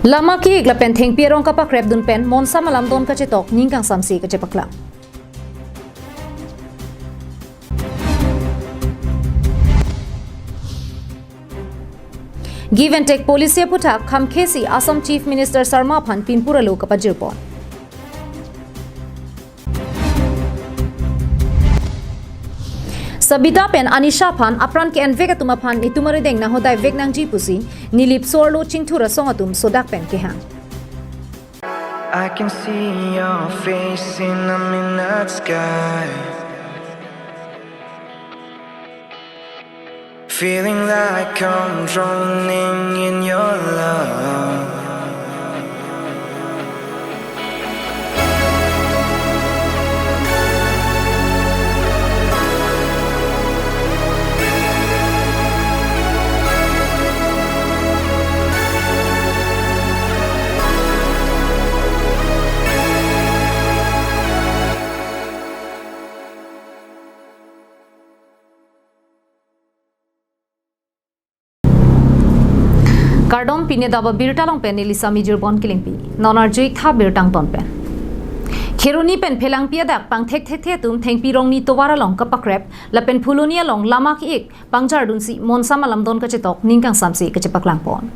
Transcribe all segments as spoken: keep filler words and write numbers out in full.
Lama ki-ik lapen thengpi arong kapakrepdun pen Monsam alamdon kachetok ning kangsamse kachepaklang. Give and take policy aphuthak khamkhesi Assam Chief Minister Sarma aphan pinpur alo kapajirpon. Sabita pen Anisha aphan apran ke-envek atum aphan netum arideng nanghodaivek nangji pusi Nilip so-arlo chingthur asong atum sodak pen kehang. I can see your face in the midnight sky. Feeling like I'm drowning in your love. Kardom, pini adap abirta along pen neli Sami Jirbon Kilingpi. Non arju-ik tha birta angton pen. Kheroni pen Phelangpi adak pangthekthekthe atum thengpi rongni tovar along kapakrep lapen Phuloni along lama ki-ik pangjardunsi Monsam alamdon kachetok ning kangsamse kachepaklangpon.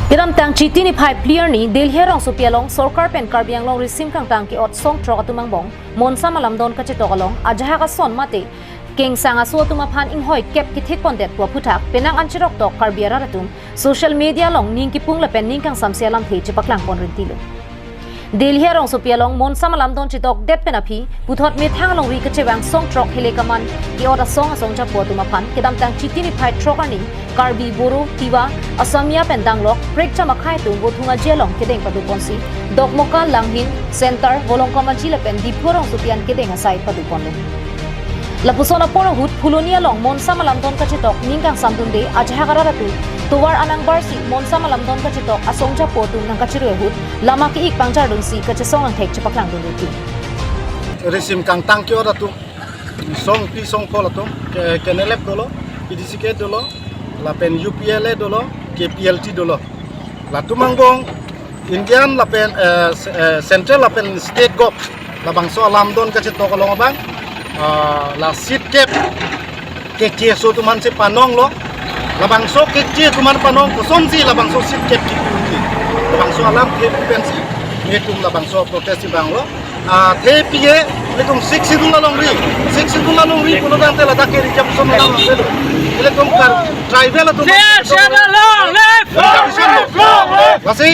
Kedamtang Chiti niphai phli arni Delhi arongsopi along sorkar pen Karbi Anglong risim kangtang ke-ot song throk atum angbong Monsam alamdon kachetok along ajahak ason mate kengsang aso atum aphan inghoi kep kethekpondet pu aphuthak penang an cheroktok Karbi arat atum social media along ning kipung lapen ning kangsamse alamthe chepaklangpon rintilo. Delhi arongsopi along Monsam alamdon chetokdet pen aphi puthot methang alongri kachevang song throk Hilekaman ke-ot asong asong japo atum aphan kedamtang Chiti niphai throk arni Karbi, Boro, Tiwa, Asamia pen danglok prekjam akhei atum Vothung Aji along kedeng paduponsi Dokmoka, Langhin, Center, Volongkom Aji lapen Diphu arongsopi an kedeng asai paduponlo. Lapuson apor ahut Phuloni along Monsam alamdon kachetok ning kangsamdunde ajahak arat atum tovar anang barsi Monsam alamdon kachetok asong japo atum nangkachirui ahut lama ki-ik pangjardunsi kachesong angthek chepaklangdunde ti. Risim kangtang ke-ot atum, song pi song pol atum, ke, K N L F dolo, P D C K dolo, lapen U P L A dolo, K P L T dolo. Latum angbong Indian lapen, eh, se-, eh, central lapen state gov labangso alamdon kachetok along abang, ah, la seat kep keche aso atum aphan si panonglo. Labangso keche atum aphan panong kosonsi labangso seat kep kipi unji. Labangso alamthe pensi netum labangso protest si vanglo. Ah, the P A, ilitum Sixth Schedule alongri, Sixth Schedule alongri pulo tangte ladak ke reservation nang selo. Ilitum kar tribal atum Sixth Schedule long live! Reservation lo. Long live! Lasi,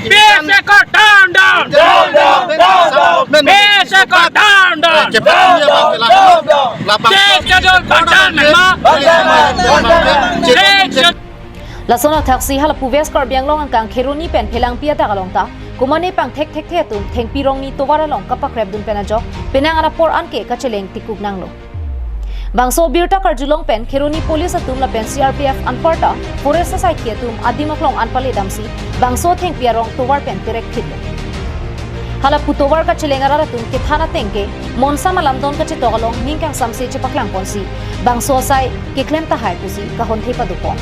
P S A ko down, down! Down, down, down, down! P S A ko down, down! Cepat ini apa, down, down! Lapang Sixth Schedule ko down, memang! Sixth Schedule. Lason athaksi hala pu West Karbi Anglong angkang Kheroni pen Phelangpi adak along ta, kumane pangthekthekthe atum thengpi rongni tovar along kapakrepdun pen ajok, penang an apor anke kacheleng tikuk nanglo. Bangso birta karjulong pen Kheroni police atum lapen C R P F anparta forest asaikhi atum adim aklong an pale damsi bangso thengpi arong tovar pen terek phitlo. Hala pu tovar kacheleng arat atum kethan ateng ke Monsam alamdon kachetok along ning kangsamse chepaklangponsi bangso asai keklem tahai pusi kahonthe padopon.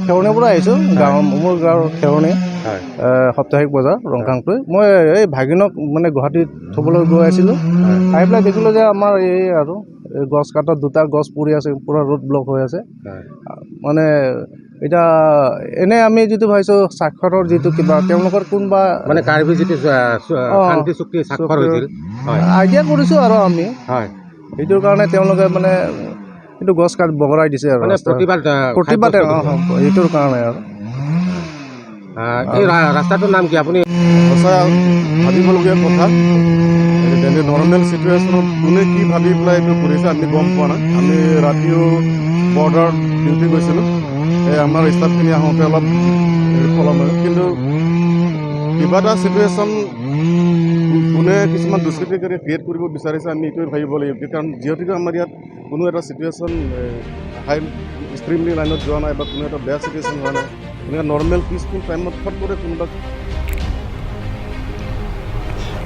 খেৰণিৰ পৰা আহিছোঁ, গাঁও, মোৰ গাঁৱৰ খেৰণি, হয়। এ, সাপ্তাহিক বজাৰ, হয়। ৰংকাংটোৱে। মই এই ভাগিনক মানে গুৱাহাটীত থ'বলৈ গৈ আছিলোঁ। হয়। আহি পেলাই দেখিলোঁ যে আমাৰ এই আৰু এই গছ কাটাত দুটা গছ পৰি আছে, পূৰা ৰোড ব্লক হৈ আছে। হয়। মানে এতিয়া এনে আমি যিটো ভাবিছোঁ স্বাক্ষৰৰ যিটো কিবা, তেওঁলোকৰ কোনোবা মানে কাৰ্বি যিটো, আ, চ-, অ, শান্তি চুক্তি স্বাক্ষৰ চুক্তি। হৈছিল। হয়। আইডিয়া কৰিছোঁ আৰু আমি। হয়। সেইটোৰ কাৰণে তেওঁলোকে মানে এইটো গছ কাট বগৰাই দিছে আৰু মানে ৰাস্তা। প্ৰতিবাদ, আহ, প্ৰতিবাদ, কাৰ্যসূচী। অ, অ, এইটোৰ কাৰণে আৰু। আহ, এই ৰা-, ৰাস্তাটোৰ নাম কি আপুনি? সঁচা ভাবিবলগীয়া কথা। এনে নৰ্মেল চিটুৱেশ্যনত কোনে কি ভাবি পেলাই এইটো কৰিছে আমি গম পোৱা নাই। আমি ৰাতিও বৰ্ডাৰ ডিউটি গৈছিলোঁ। এই আমাৰ ষ্টাফখিনি আহোঁতে অলপ হেৰি প্ৰব্লেম হয়। কিন্তু কিবা এটা চিটুৱেশ্যন কোনে কিছুমান দুষ্কৃতিকাৰীয়ে ক্ৰিয়েট কৰিব বিচাৰিছে, আমি এইটোৱে ভাবিব লাগিব। কাৰণ যিহেতুকে আমাৰ ইয়াত কোনো এটা চিটুৱেশ্যন, এ, হাই এক্সট্ৰিমলি লাইনত যোৱা নাই বা কোনো এটা বেয়া চিটুৱেশ্যন হোৱা নাই। এনেকুৱা নৰ্মেল পিচফুল টাইমত ফট কৰি কোনোবা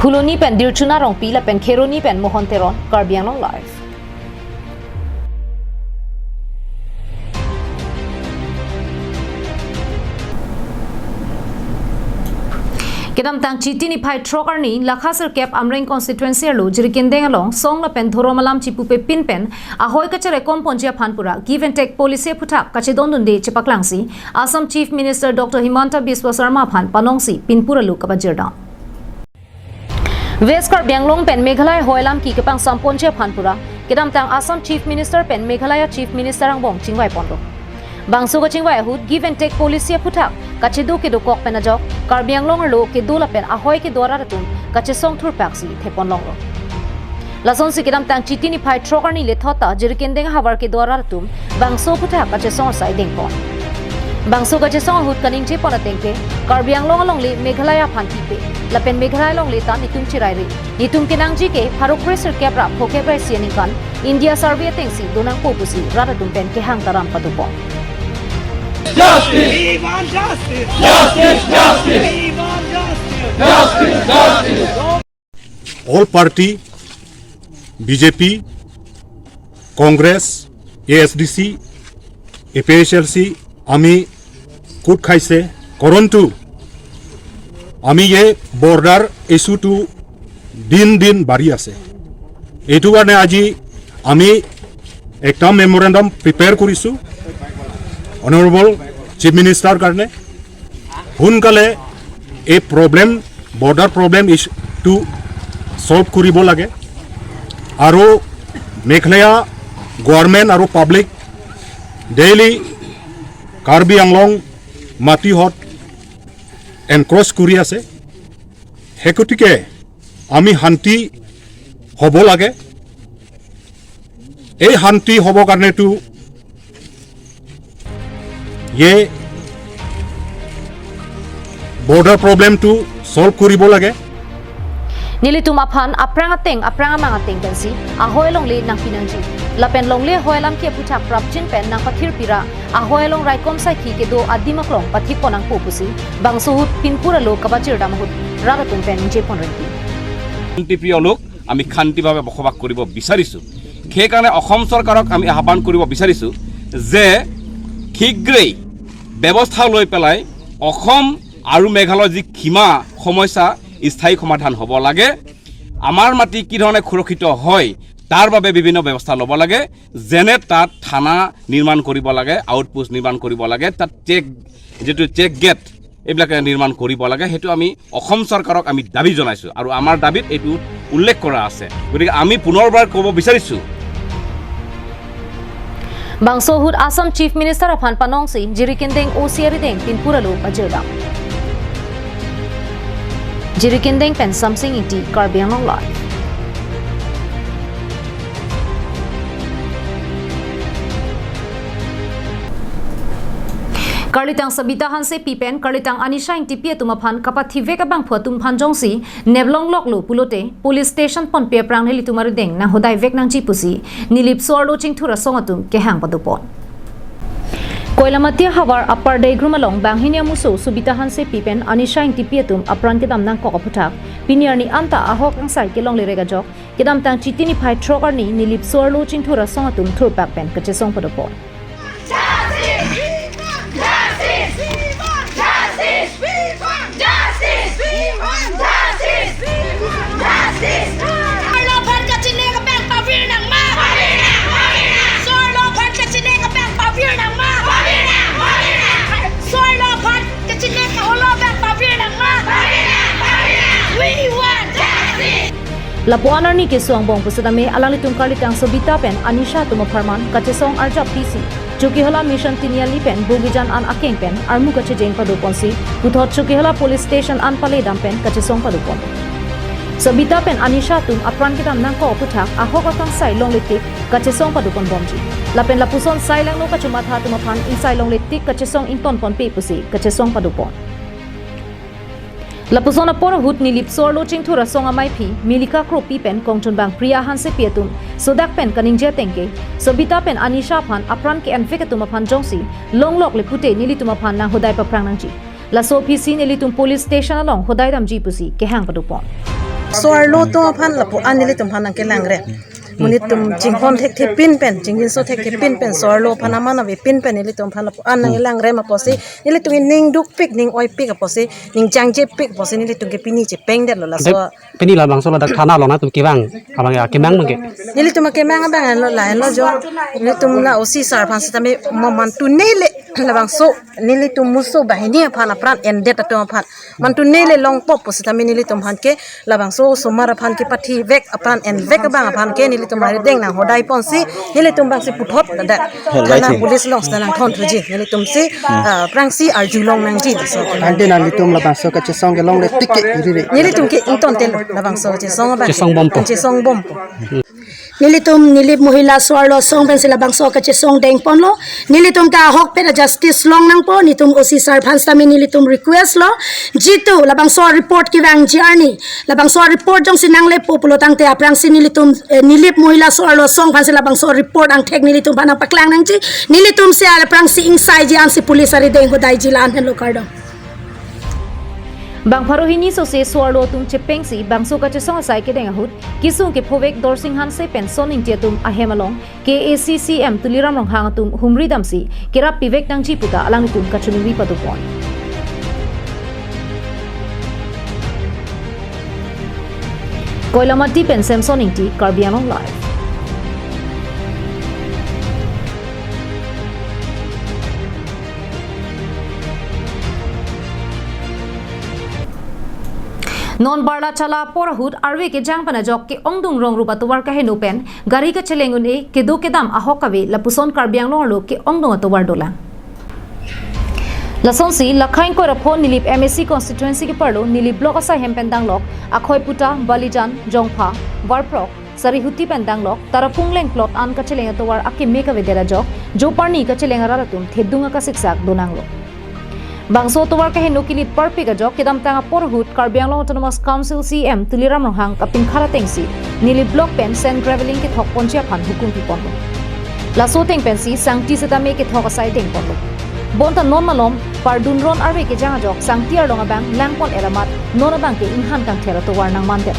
Phuloni pen Dirchuna Rongpi lapen Kheroni pen Mohon Teron, Karbi Anglong Live. Kedamtang Chiti niphai throk arni Lakha sirkep Amreng constituency arlo Jirikindeng along song lapen dhorom alam chipupe pin pen ahoi kacherekom ponji aphan pura give and take policy aphuthak kachedondunde chepaklangsi Assam Chief Minister Doctor Himanta Biswa Sarma aphan panongsi pinpur alo kapajirdam. West Karbi Anglong pen Meghalaya hoi alam ke kepangsam ponji aphan pura kedamtang Assam Chief Minister pen Meghalaya Chief Minister angbong chingvai pondo. Bangso kachingvai ahut give and take policy aphuthak kachedo kedokok pen ajok Karbi Anglong arlo kedo lapen ahoi kedo arat atum kachesong thurpaksi thepon longlo. Lasonsi kedamtang Chiti niphai throk arni lethot ta Jirikindeng ahavar kedo arat atum bangso aphuthak kachesong asai dengpon. Bangso kachesong ahut kaningje pon ateng ke Karbi Anglong alongle Meghalaya aphan pipe lapen Meghalaya alongle ta netum chiraire. Netum kenangji ke pharo kre sirkep ra phokep ra isi aningkan India survey atengsi donangpo pusi rat atum pen kehang taram padopon. Justice! We want justice! Justice! Justice! We want justice! Justice! Justice! All party, B J P, Congress, A S D C, A P H L C, আমি গোট খাইছে, পৰন্তু আমি এই বৰ্ডাৰ ইছ্যুটো দিন দিন বাঢ়ি আছে। এইটো কাৰণে আজি আমি একটা মেমৰেণ্ডাম প্ৰিপেয়াৰ কৰিছোঁ অনাৰেবল চিফ মিনিষ্টাৰ কাৰণে। সোনকালে এই প্ৰব্লেম, বৰ্ডাৰ প্ৰব্লেম ইছ্যুটো ছল্ভ কৰিব লাগে। আৰু মেঘালয়া গভৰ্ণমেণ্ট আৰু পাব্লিক ডেইলি কাৰ্বি আংলং মাটিহত এনক্ৰ'চ কৰি আছে। সেই গতিকে আমি শান্তি হ'ব লাগে। এই শান্তি হ'ব কাৰণেতো এই বৰ্ডাৰ প্ৰব্লেমটো ছল্ভ কৰিব লাগে। Nelitum aphan aphrang ateng aphrang amang ateng pensi ahoi alongle nangpi nangji. Lapen longle ahoi alam ke aphuthak prapjin pen nangpathir pira ahoi along raikom saikhi kedo adim aklong pathipon nangpo pusi bangso ahut pinpur alo kapajirdam ahut rat atum pen ningje pon rinti. শান্তিপ্ৰিয় লোক, আমি শান্তিভাৱে বসবাস কৰিব বিচাৰিছোঁ। সেইকাৰণে অসম চৰকাৰক আমি আহ্বান কৰিব বিচাৰিছোঁ যে শীঘ্ৰেই ব্যৱস্থা লৈ পেলাই অসম আৰু মেঘালয়ৰ যি সীমা সমস্যা স্থায়ী সমাধান হ'ব লাগে। আমাৰ মাটি কি ধৰণে সুৰক্ষিত হয়, তাৰ বাবে বিভিন্ন ব্যৱস্থা ল'ব লাগে। যেনে তাত থানা নিৰ্মাণ কৰিব লাগে, আউটপোষ্ট নিৰ্মাণ কৰিব লাগে, তাত চেক, যিটো চেক গেট, এইবিলাক নিৰ্মাণ কৰিব লাগে। সেইটো আমি অসম চৰকাৰক আমি দাবী জনাইছোঁ আৰু আমাৰ দাবীত এইটো উল্লেখ কৰা আছে। গতিকে আমি পুনৰবাৰ ক'ব বিচাৰিছোঁ, Bangso ahut Assam Chief Minister aphan panongsi Jirikindeng O C arideng pinpur alo pajirdam. Jirikindeng pen Samsing Ingti, Karbi Anglong Live. Karlitang Sabita Hansepi pen karlitang Anisha Ingtipi atum aphan kapathivek abangphu atum aphan jongsi neplongloklo pulote police station ponpe aphrang nelitum arideng nanghodaivek nangji pusi Nilip Soarlo Chingthur asong atum kehang padopon. Koilamati ahavar Upper Deigrum along banghini amuso Sabita Hansepi pen Anisha Ingtipi atum apran kedam nangkok aphuthak pini arni anta ahok angsai kelongle rek ajok kedamtang Chiti niphai throk arni Nilip Soarlo Chingthur asong atum thurpak pen kachesong padopon. Justice! Justice! Justice! Justice! Justice! Justice! Justice! Soarlo aphan kachini kapeng pavir nangma. Soarlo aphan kachini kapeng pavir nangma. Soarlo aphan kachini kaholo apeng pavir nangma. We want justice! Lapu-an arni keso angbong pusitame alanglitum karlitang Sabita pen Anisha atum apharman kachesong arjap pisi Chokihola Mission Tiniali pen Bogijan an akeng pen armu kachejeng padoponsi puthot Chokihola Police Station an paledam pen kachesong padopon. Sabita pen Anisha atum apran kedam nangkok aphuthak ahok akangsai longle tik kachesong padopon bomji. Lapen lapuson sai langno kachomatha atum aphan ingsai longle tik kachesong ington ponpe pusi kachesong padopon. Lapuson apor ahut Nilip Soarlo Chingthur asong amaiphi Milika Kropi pen kongchunbang Priya Hansepi atum sodak pen kaningje ateng ke Sabita pen Anisha aphan apran ke-envek atum aphan jongsi longlokle pute nelitum aphan nanghodai paphrang nangji. Laso aphisi nelitum police station along hodai damji pusi kehang padopon. Soarlo atum aphan lapu-an nelitum aphan nangkelangre. Monit atum chinghon thekthe pin pen, chingjinso thekthe pin pen, so-arlo aphan aman avepin pen nelitum aphan lapu-an nangkelangrem apotsi, nelitum ning dukpik, ning oipik apotsi, ning jangjepik apotsi nelitum ke pini chepengdetlo laso. Pini labangso ladak thana along nangtum kevang abang ya, kemang abang ke? Nelitum akemang abang henlo, lahenlo jo. Nelitum la O C sir aphan sitame mo mantu nele labangso nelitum muso banghini aphan apran endet atum aphan mantu nele longpo pusitame nelitum aphan ke labangso osomar aphan kepathivek apran envek abang aphan ke nelitum arideng nanghodai ponsi nelitum abangsi puthot ladak thana police along sita nangthonthuji, nelitumsi, ah, aphrangsi arjulong nangji laso. Ante nanglitum labangso kachesong kelongle tik ke iri re? Nelitum ke ingtontelo labangso kachesong abang. Chesong bompo. Chesong bompo. Nelitum Nilip Mohila So-arlo Asong pensi labangso kachesong dengponlo. Nelitum ta ahokpet a-justice long nangpo, nelitum O C sir aphan sitame nelitum request lo. Jitu labangso report kevangji arni, labangso report jongsi nanglepo pulotangte aphrangsi nelitum, eh, Nilip Mohila So-arlo Asong aphansi labangso report angthek nelitum aphan nangpaklang nangji. Nelitumsi aphrangsi ingsaiji ansi police arideng hodaiji, la-an henlo, kardom. Bang pharo hini sose so-arlo atum chepengsi bangso kachesong asai kedeng ahut, kesung kephovek Dorsing Hanse pen Son Ingti atum ahem along K A A C C M Tuliram Ronghang atum humri damsi kerap pivek nangji puta alanglitum kachiningri padopon. Koilamati pen Samson Ingti, Karbi Anglong Live. Non barla chala apor ahut arve kejang pen ajok ke-ongdung rong rup atovar kaheno pen gari kacheleng un-e, kedo kedam ahok ave, lapuson Karbi Anglong arlo ke-ongdung atovar dolang. Lasonsi, lakhai ingkoi ra pho Nilip M A C constituency keparlo Nilip block asai hem pen danglok Akhoiputa, Balijan, Jongpha, Varprok, Sarihuti pen danglok Tarapung lengklot an kacheleng atovar akeme kavedet ajok, joparni kacheleng arat atum thedung akasiksak donanglo. Bangso atovar kaheno kilit parpik ajok kedamtang apor ahut Karbi Anglong Autonomous Council C E M Tuliram Ronghang kapinkhat atengsi Nilip block pen sand graveling kethok ponji aphan hukum piponlo. Laso ateng pensi sangti setame kethok asai dengponlo. Bonta non malom pardun ron arve kejang ajok sangti arlong abang langpon-et amat non abang ke inghan kangther atovar nangmandet.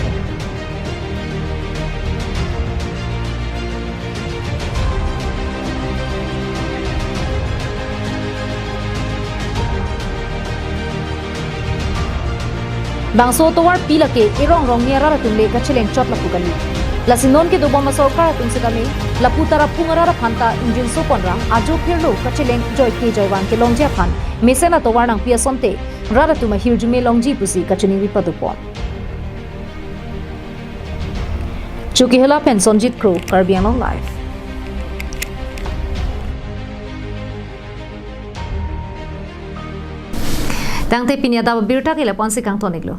Bangso atovarpi lake erong rongni arat atum le kacheleng chot lapu kali. Lasi non kedobom asorkar atum setame lapu Tarapung arat aphan ta ingjinso ponra ajo phirlo kacheleng joike joivang kelongji aphan mesen atovar nangpi asonte rat atum ahirjume longji pusi kachiningri padopon. Chokihola pen Sonjit Kro, Karbi Anglong Live. Tangte pini adap abirta ke lapu-ansi kangton-iklo.